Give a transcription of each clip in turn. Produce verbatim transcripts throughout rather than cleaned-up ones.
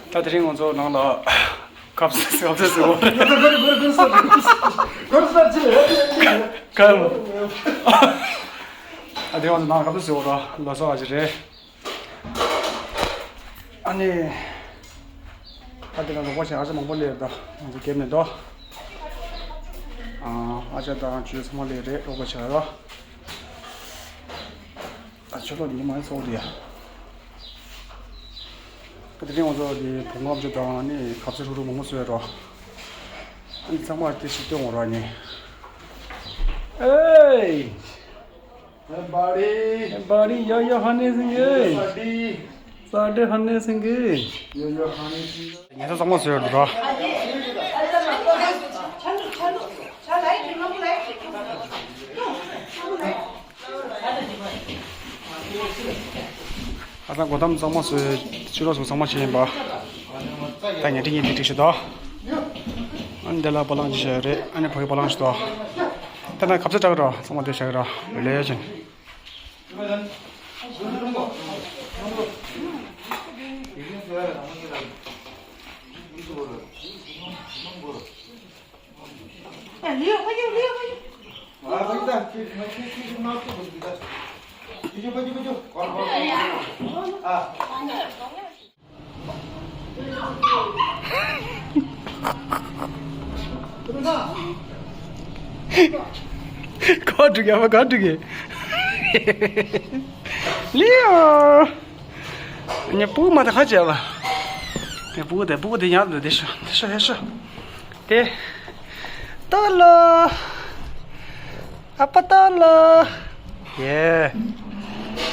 ད་དེ་རིང་ང་ཚོ་ནང་ལ་ཁབ་སེ་ཁབ་སེ་ཟེར་བ་རེད། ཁབ། ཨ་དེ་རིང་ང་ཚོ་ནང་ཁབ་སེ་ཟེར་བ་ར་ལོ་སོ་ཨ་ཅེ་རེད། ཨ་ནི། ད་དེ་ན་རོགས་པ་བྱེད་ཨ་ཅེ་མང་པོ་སླེབས་ད་ང་ཚོ་རྒྱབ་ནས་འདུག་ཨ་ཅེ་དང་ཇུ་ཚང་མ་སླེབས་རེད། རོགས་པ་བྱེད་ར། ཨ་ཆོ་ལོ་ཉི་མ་ཚོགས་རེད་ཡ། ད་དེ་རིང་ང་ཚོ་དེ་བུ་ངོ་ཨ་ཅེ་དང་ནི་ཁབ་སེ་ཧྲུག་ཧྲུག་མང་པོ་བཟོས་རོ། ཨ་ནི་ཚང་མ་དེ་ཞིག་སྟོན་འོང་ར་ནི། ཨེ། Hey, buddy. Hey, buddy, yo, yo, honey, sing it. Buddy. Buddy, honey, sing it. Yo, yo, honey, sing it. ཉལ་ས་གཙང་མ་བཟོས་ཡོད་འདུག་ར། ཨ་ཚང་སྒོ་འགྲམ་གཙང་མ་བཟོས། ཕྱི་ལོགས་སུ་གཙང་མ་བྱས་ཡིན་པ། ད་ཉལ་ཁྲི་གཉིས་འདི་འགྲིག་ཤི་དོ། ཨ་ནི་འདི་ལ་བ་ལང་ཅི་བྱས་རེད། ཨ་ནི་ཕ་གི་བ་ལང་ཅི་དོ། ད་ན་ཁབ་ཚ་དྲག་ར་གཙང་མ་དེ་བྱ་གི་ར་ལས་ཡ་ཅན། ག་འགྲིག་ཡ་མ་ག་འགྲིག་གི། ལིའོ། ངས་སྤུ་གུ་མ་དེ་ཁ་བྱས་པ། ངས་སྤུ་གུ་དེ་སྤུ་གུ་དེ་ཡང་དེ་ཤོ་དེ་ཤོ་ཧེ་ཤོ། དེ། ཏོ་ལོ། ཨ་པ་ཏོ་ལོ། ཡེ།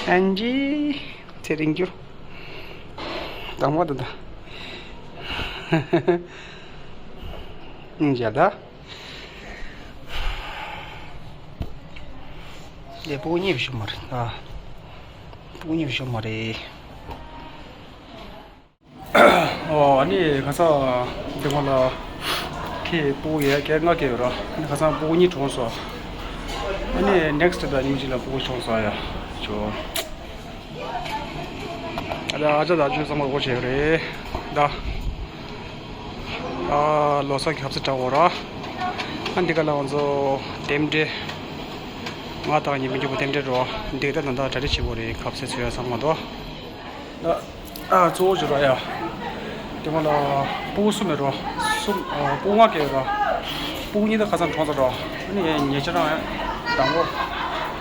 ཨན་ཇི། ཚེ་རིང་རྒྱུ། དང་པོ་དེ་ད། ཨིན་ཇི་ད། དེ་སྤུ་གུ་གཉིས་པ་ཞིག་མ་རེད་ད། སྤུ་གུ་གཉིས་པ་ཞིག་མ་རེད། ཨོ་ཨ་ནི་ཁ་སང་འདི་མ་ལ་ཁྱེད་སྤུ་གུ་ཡ་སྐྱེ་ལྔ་སྐྱེ་ཡོད་ར། ཨ་ནི་ཁ་སང་སྤུ་གུ་གཉིས་གྲོངས་སོང་། ཨ་ནི་ནེག་སི་ཊི་ད་ཉིན་གཅིག་ལ་སྤུ་གུ་གྲོངས་སོང་ཡ། ཅོ། ཨ་ད་ཨ་ཅག་ད་ཅུ་ཚང་མ་སྒོ་ཕྱེ་རེད་ད། ཨ་ལོ་སོ་ཁབ་ཚ་དྲག་འོ་ར། ཨ་འདི་ག་ལ་ང་ཚོ་རྟེན་འབྲེལ། ང་དང་ཉི་མ་རྒྱུ་བོ་རྟེན་འབྲེལ་རོ། འདི་ག་ད་ད་ད་གྲ་སྒྲིག་བྱེད་དགོས་རེད། ཁབ་ཚ་ཚོས་ཡ་ཚང་མ་དོ། ཨ་གཙོ་བོ་བྱེད་རོགས་ཡ། དེ་མ་ལ་སྤུ་གུ་གསུམ་མེད་རོགས་གསུམ། ཨ་སྤུ་གུ་ལྔ་སྐྱེས་ཡོད་རོགས། སྤུ་གུ་གཉིས་ད་ཁ་སང་གྲོངས་ཚར་རོགས། ཨ་ནི་ངེད་ཅག་རང་དང་པོ་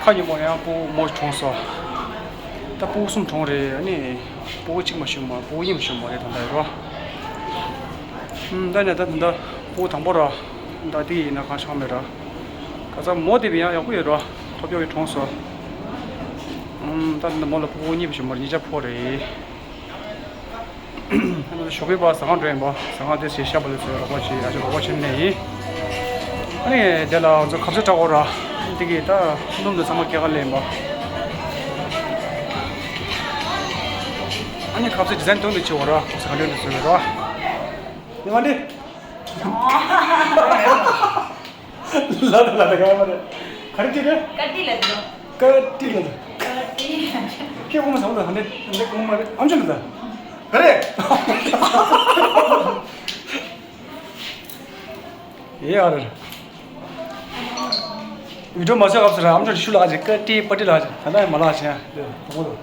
ཁ་ཉིན་མོ་ཡང་སྤུ་གུ་མོ་གྲོངས་སོང་། ད་སྤུ་གུ་གསུམ་གྲོངས་རེད། ཨ་ནི་སྤུ་གུ་གཅིག་མ་ཤི་མ་སྤུ་གུ་གཉིས་མ་ཤི་མ་རེད་ད་ལྟ་ཡོད་རོགས། ཨུམ་ད་ནས་ད་ད་ད་སྤུ་གུ་དང་པོ་རོགས། ད་དེ་ཡིན་ན་གང་ཆགས་མེད་རོགས། ཁ་སང་མོ་དེ་བས་ཡང་ཡག་པོ་ཡོད་རོགས། ཐོབ་ཡོག་གི་གྲོངས་སོང་། ཨུམ་ད་ད་མོ་ལ་སྤུ་གུ་གཉིས་མ་ཤི་མ་རེད། གཉིས་ཆ་ཕོ་རེད། ཞོགས་པའི་བར་ཟ་ཁང་འགྲོ་ཡིན་པ། ཟ་ཁང་དེ་ཞེས་ཤ་བ་ལ་ཚོས་རོགས་པ་བྱེད། ཨ་ཅེ་རོགས་པ་བྱེད་ནས་ཡིན། ཨ་ནི་དེ་ལ་ང་ཚོ་ཁབ་ཚ་དྲག་འོ་ར། འདི་གི་ད་སྣུམ་དུ་ཚང་མ་སྐྱེལ་ག་ལེན་པ། ཨ་ནི་ཁབ་ཚ་ཌི་ཛའིན་སྟོན་དུ་ཆེ་འོ་ར། ཁོ་ཚ་ག་ལེན་དུ་ཚོས་ར། ནི་མ་འདི། ལ་ལ་ལ་ག་མ་རེད། ག་རེ་ཅི་རེད། ཀ་ཏི་ལ་དོ། ཀ་ཏི་ལ་དོ། ཀ་ཏི་ལ་དོ། ཁྱེད་ཁོང་མ་ཚང་མ་ཧ་ནེ་ཧ་ནེ་ཁོང་མ་རེད། ཨམ་ཆོ་ལ་དོ། ག་རེ། ཡེ་ཨ་རེ། བི་ཌིའོ་མ་བཟོས་སྐབས་སུ་ར་ཨམ་ཆོ་ཤུ་ལ་ཅིག་ཀ་ཏི་པ་ཏི་ལ་ཅིག་ད་ལྟ་མ་ལ་ཅིག་ཡ་དོ་དོ།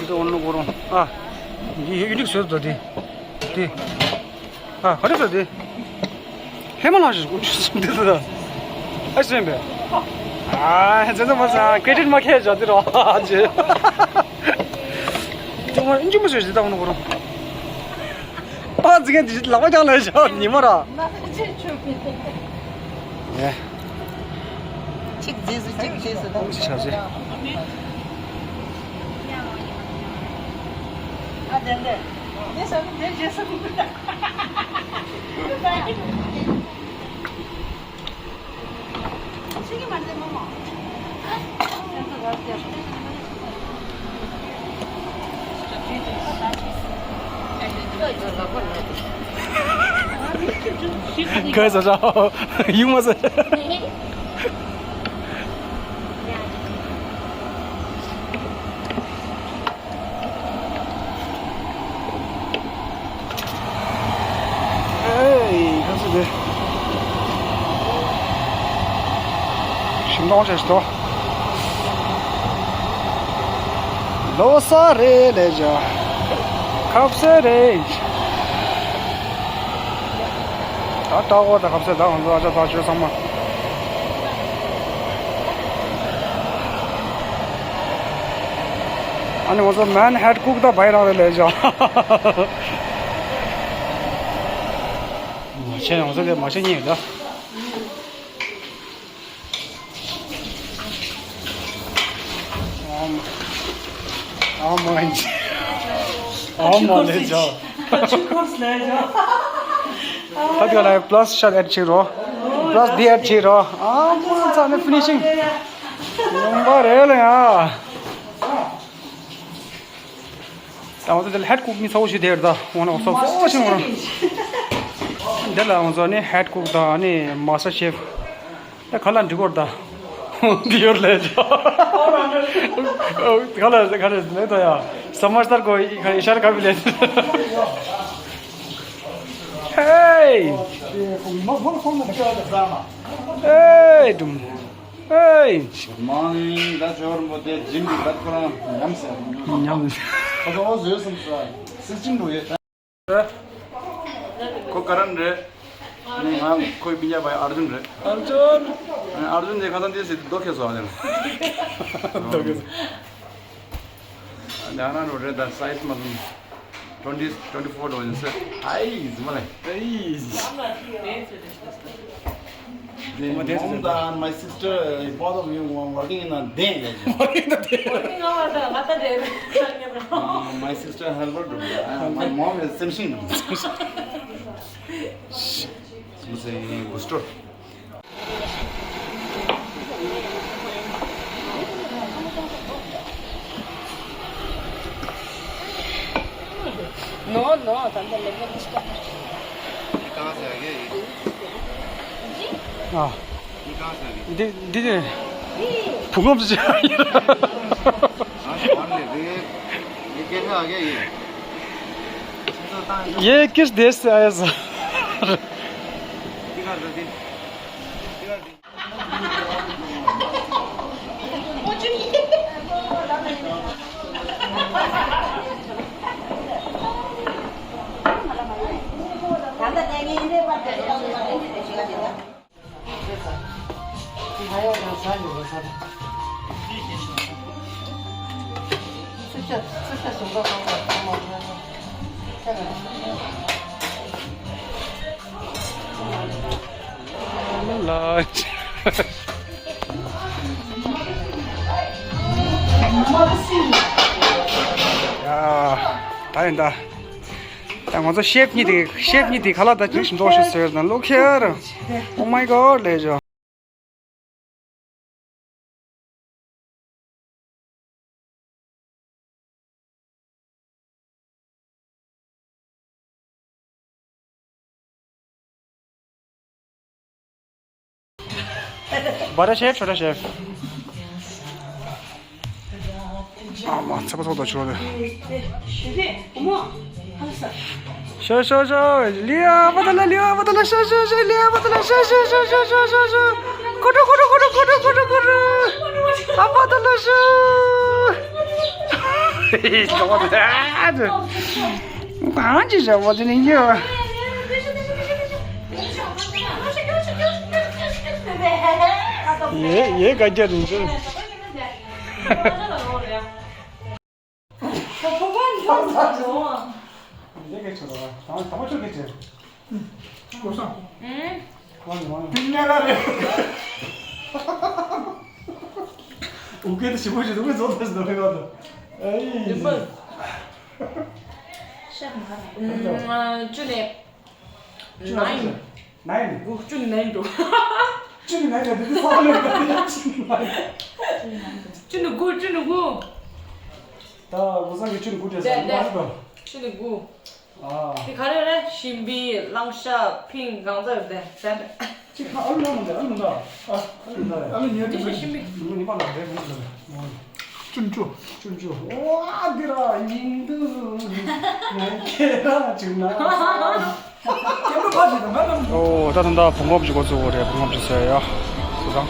འདི་ད་འོ་ན་གོ་རོང་། ཨ། འདི་ཡུ་ནིག་བཟོས་འདུག་འདི། འདི། ཨ་ག་རེ་བཟོས་འདི། ཧེ་མ་ལགས་ཞིག་འདི་ད། ཨ་ཤེས་པས། ཨ་ཛེ་ཛེ་མ་ས་ཀེ་རེ་ཌིཊ་མ་ཁྱེར་བྱ་འདི་རོ་ཨ་ཅེ། ཅུང་མ་ཨིན་ཅུང་མ་བཟོས་འདི་ད་འོ་ན་གོ་རོང་། ཨ་ཙི་གེ་འདི་ལག་པ་བརྐྱངས་ལ་བཞག་ཉི་མ་ར། ཡེ། གཅིག་རྗེས་སུ་གཅིག་རྗེས་སུ་དང་། ཅི་བྱ་ཟེར། ཨ་དེ་འདྲ། དེ་ས་དེ་རྗེས་སུ། ཁོས་ཟ་ཤག་ཡུང་མ་ཟ། ཞིམ་མདོག་ཆེ་ཞིག་འདུག་ལོ་གསར་རེད་ལས་བྱ། ཁ་ཟས་རེད། ད་ལྟ་བ་ད་ཁ་ཟས་ད་ང་ཚོ་ཨ་ཅག་ད་ཆོས་ཚང་མ། ཨ་ནི་ང་ཚོ་མན་ཧེད་ཀུག་ད་བའི་རང་རེད་ལས་བྱ། མ་བྱན་ང་ཚོ་དེ་མ་བྱན་ཉེས་ད། ཨ་མ། ཨ་མ། ཨ་མ་ལས་བྱ། ད་དེ་ལ་པ་ལ་སི་ཤར་ཨེ་ཌི་བྱེད་རོགས། པ་ལ་སི་འདི་ཨེ་ཌི་བྱེད་རོགས། ཨ་མ་ཚ་ནི་ཕི་ནི་ཤིང་ཡོང་པ་རེད་ལ་ཡ། ད་ང་ཚོ་དེ་ལ་ཧེད་ཀུག་མི་ཚ་བོ་ཞིག་དེར་ད་འོ་ན་འོ་ཚ་བོ་ཞིག་འོང་། འདི་ལ་ང་ཚོ་ནི་ཧེད་ཀུག་དང་ནི་མ་སི་ཊར་ཤེཕ། ད་ག་ལ་འགྲིག་གོ་ད། འདི་ཡོད་ལས་ཇོ། ག་ལ་ག་ལ་ནི་ད་ཡ། ས་མ་སྟར་གོ་ཨི་ཤར་ག་བི་ལས། ཧེ། ཧེ་ཌུམ། ཧེ། མང་ད་ཇོར་མོ་དེ་ཇིམ་གི་ད་ཁོ་རང་ཉམས་སེ། ཉམས། ཁོ་ཚོ་བཟོས་སམ་ས། སིལ་ཅིང་འགྲོ་ཡོད། ཁོ་ཀ་རན་རེད། ནས་ང་ཁོའི་སྤུན་ཀྱག་པ་ཨར་ཇུན་རེད། ཨར་ཇུན། ཨར་ཇུན་དེ་ཁ་སང་དེ་སྲིད་དུ་རྡོ་ཁེལ་སོང་ཨ་ལེ། རྡོ་ཁེལ་སོང་། ང་རང་རུ་རེད་ད་སའི་ཛི་མ་སོང་། twenty twenty four འགྲོ་ཡིན་ཟེར། ཨའི་ཛི་མ་ལེ། ཨའི། The mom and my sister, both of you are working in a day. Working in a day. Working hours, uh, what a day. Uh, my sister helper do. Uh, my mom is finishing. Booster. No, no, tanto le gusta. ये कहाँ से आ गया ये? हाँ। ये कहाँ से आ गया? दे, दे दे। भूकंप से। हाँ, मान ले, ये, ये कैसे आ गया ये? ये किस देश से आया सर? ལ། ཡ། ད་ཡིན་ད། ད་ང་ཚོ་ཤེབ་གཉིས་དེ་ཤེབ་གཉིས་དེ་ཁ་ལག་ད་ཅིག་ཞིམ་ཏོག་ཞིག་ཟོས་ན། Look here. Oh my God, ལས་བྱ། बड़ा शेफ, छोटा शेफ। ཨ་མ་ཚ་པོ་ཚོགས་དང་ཆོག་རེད། ཤོ་ཤོ་ཤོ། ལི་ཡ་བ་ད་ལ། ལི་ཡ་བ་ད་ལ། ཤོ་ཤོ་ཤོ། ལི་ཡ་བ་ད་ལ། ཤོ་ཤོ་ཤོ། ཀོ་ཀྲོ་ཀོ་ཀྲོ། ཨ་བ་ད་ལ་ཤོ། ཨ་ཅི་བྱ་བ་དེ་ནི་ཡ། ཡེ་ཡེ་ག་རྒྱ་རིང་ཆེ། ཨུ་སྐད་དུ་ཞིབ་པོ་ཞིག་འདུག་གས་བཟོ་ཐུབ་ཟིན་འདུག་གས་ད། ཨེ། ཨུམ། ཅུ་ནས། ནའིན། ནའིན། དགུ། བཅུ་ནས་ནའིན་འགྲོ། བཅུ་ནས་ནའིན་འགྲོ། དེ་དུས་ས་ལ་བཅུ་ནས་ནའིན། བཅུ་ནས་དགུ། བཅུ་ནས་དགུ། ད་ངོ་ཚ་གི་བཅུ་ནས་དགུ་བྲིས་སོང་། ཡ། ང་ལ་ད། བཅུ་ནས་དགུ། ཨ། དེ་ག་རེ་རེད། ཤིང་པི། གླང་ཤ། ཕིང་། གང་ཚ་ཡོད་དེ་ཟེར། ཅིག་ཁ་ཨ་ལུ་ན་མ་འདི་ཨ་ལུ་ན། ཨ་ཨ་ལུ་ན་རེད། ཨ་ལུ་ཉོས་དེ་ཤིང་པི། ལུ་ཉི་མ་ལ་རེད་མ་འདི། ཅུན་ཅུ། ཅུན་ཅུ། ཝ་འདི་ར་ཡིན་འདུག་ང་ཁྱེད་ར་ཅིག་ན། ཁྱེད་ལུ་ཕ་ཞིག་དང་ང་ལ་ ཨོ་ད་ད་ད་བུ་ངོམ་ཅིག་འགོ་བཙུགས་དགོས་རེད། བུ་ངོམ་ཅིག་ཟེར་ཡ་སུ་དང་།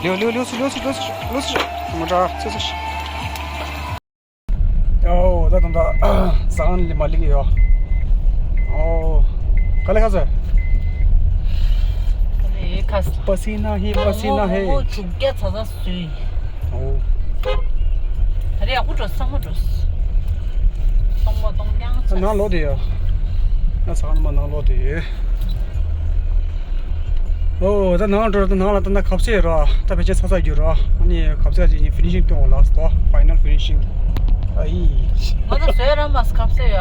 ལེའོ་ལེའོ་ལེའོ་སུ་ལེའོ་སུ་ལེའོ་སུ་ལེའོ་སུ་མ་དྲག་ཚེ་སུ་ཤི། ཨོ་ད་ད་ད་ཟང་ལི་མ་ལི་གི་ཡོ། ཨོ་ག་ལེ་ཁ་སོ། ཨེ་ཁ་སོ། པ་སི་ན་ཧེ་པ་སི་ན་ཧེ། ཨོ་ཆུ་རྒྱ་ཚ་ཚ་སུའི། ཨོ། ད་རེས་ཡག་པོ་འགྲོ་སོང་མ་འགྲོ། སོང་མ་གཏོང་རྐྱང་ཚ། ནང་ལོག་དེ་ཡོད། ང་ས་ཁང་མ་ནང་ལོག་དེ་ཡོད། ཨོ་ད་ནང་འགྲོ་ད་ནང་ལ་ད་ན་ཁབ་སེ་ར་ད་བེ་ཆེ་ཚ་ཚ་རྒྱུ་ར་ཨ་ནི་ཁབ་སེ་ཅི་ནི་ཕི་ནི་ཤིང་སྟོན་འོ་ལ་སྟོ་ཕའི་ནལ་ཕི་ནི་ཤིང་ཨ་ཡི། ང་ད་བཟོས་ར་མ་ཁབ་སེ་ཡ།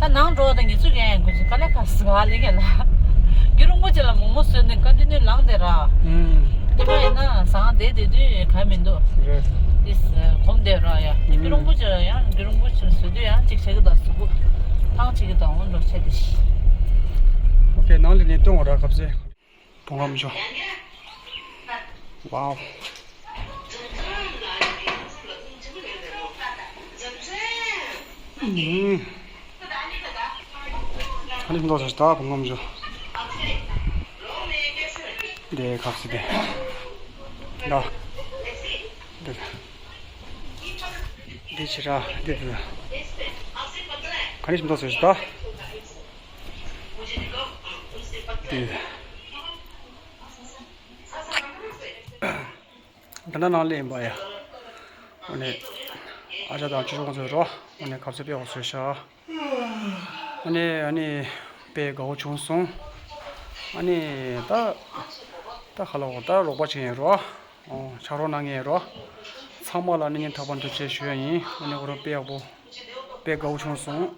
ད་ནང་འགྲོ་ད་ངེད་ཚོ་གས་དགོས་ཚོ་དཀའ་ལས་ཁག་སི་བ་ལེ་གས་ལ། རྒྱུ་རིན་པོ་ཆེ་ལ་མོག་མོག་བཟོས་ནས་ཀོན་ཊི་ནིའུ་ལངས་བསྡད་ར། ཨུམ། དེ་མ་ཡིན་ན་ཟང་བསྡད་བསྡད་དུས་ག་མི་འདུག་རེད། དེ་གོམ་བསྡད་ར་ཡ། ཨུམ། རྒྱུ་རིན་པོ་ཆེ་ལ་ཡང་རྒྱུ་རིན་པོ་ཆེ་ལ་བཟོས་དུས་ཡང་གཅིག་བྱེད་ཀྱི་ད་གཟུགས་པོ་ཐང་བྱེད་ཀྱི་ད་འོང་འགྲོ་བྱས་དེ་ཤི། ཨོ་ཁེ་ནང་ལ་ནས་སྟོན་འོ་ར་ཁབ་སེ། བུ་ངོམ་ཅོ། ཝའོ། ཨུམ། ཁ་ནི་མདོ་ཟེར་ད་བུ་ངོམ་ཅོ། དེ་ཁབ་སེ་དེ། ད། དེ། དེ་ཕྱི་ར་དེ་དེ། ཁ་ནི་མདོ་ཟེར་ད། དེ། ད་ནང་ལ་ཡིན་པ་ཡ། ཨ་ནི། ཨ་ཅག་དང་ཆུ་ཆུང་ཚོས་རོ། ཨ་ནི་ཁབ་སེ་དཔེ་འོ་བཟོས་ཤག་ཨ་ནི་ཨ་ནི་དཔེ་དགའ་བོ་བྱུང་སོང་། ཨ་ནི་ད་ད་ཁ་ལོ་ད་རོགས་པ་བྱེད་ཡིན་རོ། ཨོ་ཕྱག་རོགས་གནང་མཁན་རོ། ཚང་མ་ལ་ནི་སྙིང་ཐག་པ་ནས་ཐུགས་རྗེ་ཆེ་ཞུ་ཡ་ཡིན། ཨ་ནི་ཁོ་རང་དཔེ་ཡག་པོ། དཔེ་དགའ་བོ་བྱུང་སོང་།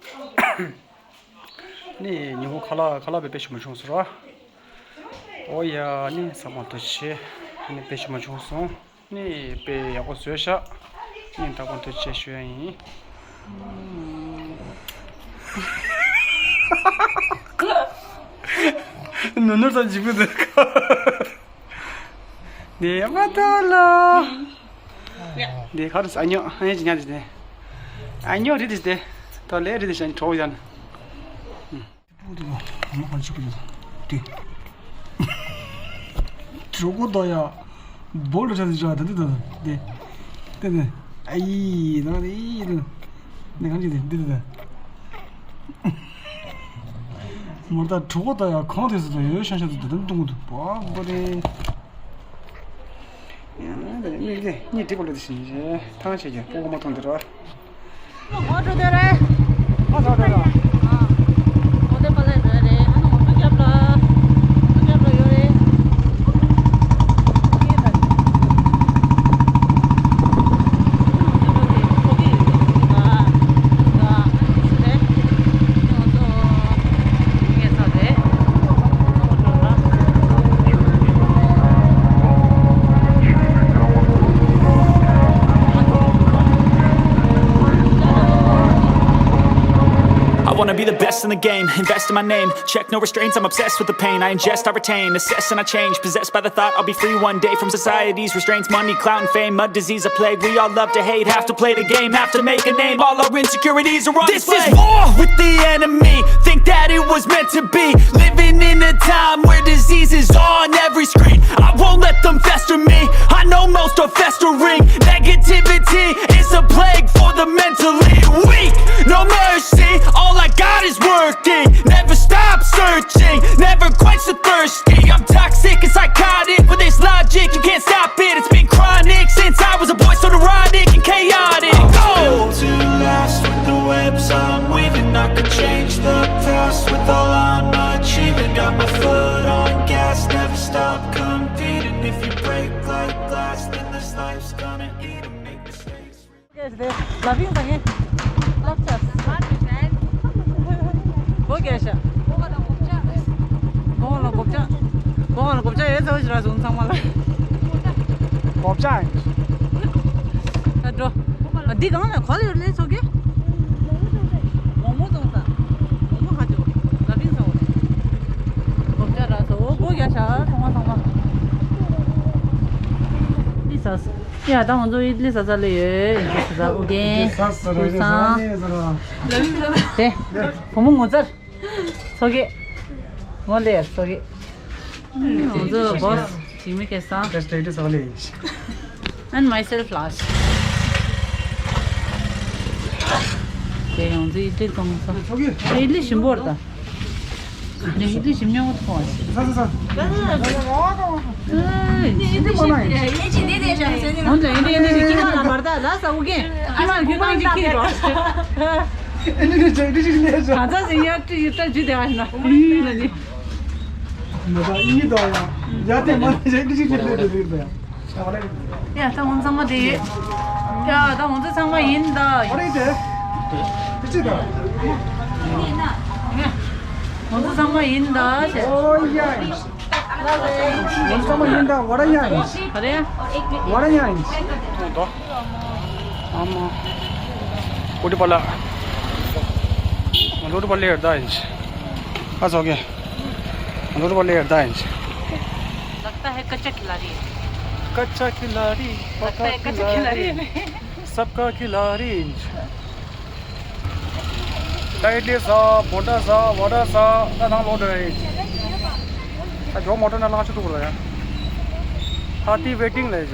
ནི་ཉིན་གུང་ཁ་ལག་ཁ་ལག་དཔེ་དཔེ་ཞིམ་པོ་བྱུང་སོང་རོ། ཨོ་ཡ་ནི་ཚང་མ་ཐུགས་རྗེ་ཆེ། ནི་དཔེ་ཞིམ་པོ་བྱུང་སོང་། ནི་དཔེ་ཡག་པོ་བཟོས་ཤག་སྙིང་ཐག་པ་ཐུགས་རྗེ་ཆེ་ཞུ་ཡ་ཡིན། ནོར་ནོར་ཙམ་འཇིགས་པོ་འདུག་འདི་མ་ཐོ་ལོ། འདི་ཁ་རུ་ཨ་ཉོ་ཨ་ཉོ་ཅི་ཉ་དེ་དེ། ཨ་ཉོ་རི་དེ་དེ། ཐོ་ལེ་རི་དེ་ཤ་ཉི་གྲོགས་ཡོད་ན། པུ་དེ་གོ་མ་གང་ཅི་པུ་དེ་དེ། གྲོགས་གོ་ད་ཡ། བོ་ལ་ཆ་དེ་ཆ་དེ་དེ་དེ་དེ་དེ་དེ། ཨ་ཡི་ད་དེ་ཡི་དེ། དེ་གང་ཅི་དེ་དེ་དེ་དེ། མོར་ད་གྲོགས་གོ་ད་ཡ་གང་དེ་སུ་དང་ཡོད་ཤང་ཤང་དེ་དེ་དེ་དུང་དུ་པ་པོ་རེད། ཡང་ན་དེ་གཉིས་དེ་གཉིས་འགྲིག་པ་ལོ་དེ་ཤིང་རེད་ཐང་ཆད་ཀྱི་པོ་གོ་མ་ཐོང་དེ་ར། ང་ཚོ་འགྲོ་རེད། ཨ། ཨོ་དེ་པ་ལས་འགྲོ་རེད། ཨ་ནི་ང་ཚོ་རྒྱབ་ལ། ང་ཚོ་རྒྱབ་ལ་ཡོད་རེད། I wanna be the best in the game, invest in my name. Check no restraints, I'm obsessed with the pain. I ingest, I retain, assess and I change. Possessed by the thought I'll be free one day from society's restraints. Money, clout, and fame, a disease, a plague. We all love to hate, have to play the game, have to make a name. All our insecurities are on display. This is war with the enemy. Think that it was meant to be. Living in a time where diseases are on every screen. I won't let them fester me. I know most are festering. Negativity is a plague for the mentally weak. No mercy, all I got is working. Never stop searching, never quench the thirsty. I'm toxic and psychotic, but there's logic, you can't stop it. It's been chronic since I was a boy, so neurotic and chaotic. Go! Built to last with the webs I'm weaving. I could change the past with all I'm achieving. Got my foot on gas, never stop competing. If you break like glass, then this life's gonna eat 'em. Make mistakes. ལ་ཕིང་ད་ངས་ལབ་ཚར། སྒོ་རྒྱག་ཤག་སྒོ་ང་ལ་སྒོ་ལྕགས། སྒོ་ང་ལ་སྒོ་ལྕགས་ཡོད་ཚ་བ་ཞིག་ར་བཟུང་ཚང་མ་ལ། སྒོ་ལྕགས། ད་འགྲོ། འདི་གང་ལ་ག་ལ་ཡོད་ལེ་ཚོ་གི། མོག་མོག་བཙོང་ས། མོག་མོག་ཧ་ཅོ། ལ་ཕིང་ཚ་བ། སྒོ་ལྕགས་ར་ཚོ་སྒོ་རྒྱག་ཤག་ཚང་མ་ཚང་མ། འདི་ས། ཡ་ད་ང་ཚོ་ཨིད་ལི་ཟ་ས་ལེ་ཡོད། ཨིད་ལི་ཟ་ས་ཨུ་རྒྱན། ཀུ་སང་། དེ་བུ་མོ་ངོ་མཚར། ཚོ་གི། ངོ་ལེ་ཚོ་གི། ང་ཚོ་བོས་ཇི་མི་ཁེ་སང་། Just ཨིད་ལི་ཟ་ལེ། And myself last. དེ་ང་ཚོ་ཨིད་ལི་གཏོང་ས། ཨིད་ལི་ཞིམ་པོ་རེད་ད། ནས་ཡིན་དུས་ཞིམ་ཉམས་པོ་མཐོང་བ་ཞིག་ཨོན་ལ་ཡིན་དུས་ཡིན་དུས་ཀྱི་མ་ལ་མར་ད་ལ་ས་ཨུ་རྒན་ཀྱི་མ་ལ་ཁྱོད་གང་ཅིག་ཁྱེར་རོགས། གང་ཚ་ཟིན་ཡ་ཏྲི་ཡི་ཏྲ་ཇུ་དེ་བ་ཞིག་ན་ལུས་ན་ནི། མ་ད་ཡིན་དོ་ཡ་ཡ་དེ་མ་ན་ཞེ་ཏྲི་ཞིག་ལས་དེ་རིག་པ་ཡ། ཡ་ད་ང་ཚང་མ་དེ་ཡོད། ཡ་ད་ང་ཚོ་ཚང་མ་ཡིན་ད། ཨོ་རེད་དེ། དེ་ཅི་ད། ང་ཚོ་ཚང་མ་ཡིན་ད་ཟེར། ཨོ་ཡ། ང་ཚང་མ་ཡིན་ད་ཝ་ར་ཡ་ཡིན། ག་རེ། ཝ་ར་ཡ་ཡིན། ཨོ་ད། ཨ་མ། ཨུ་ཏི་པ་ལ། ང་ཚོ་ཨུ་ཏི་པ་ལ་ཡར་ད་ཡིན། ཨ་ཚོགས་ཀྱི། ང་ཚོ་ཨུ་ཏི་པ་ལ་ཡར་ད་ཡིན། लगता है कच्चा खिलाड़ी है। कच्चा खिलाड़ी, लगता है पक्का कच्चा खिलाड़ी। खिलाड़ी। सबका खिलाड़ी। ད་ཨིད་ལི་ཟ། བོན་ཊ་ཟ། ཝ་ར་ཟ། ད་ནང་ལོག་འགྲོ་ཡ་ཡིན། ད་ཇོ་མོ་ཊ་ནང་ལངས་ཆུ་འདུག་ལ་ཡ། ཧ་ཏི་ཝེ་ཊིང་ལ་ཡ།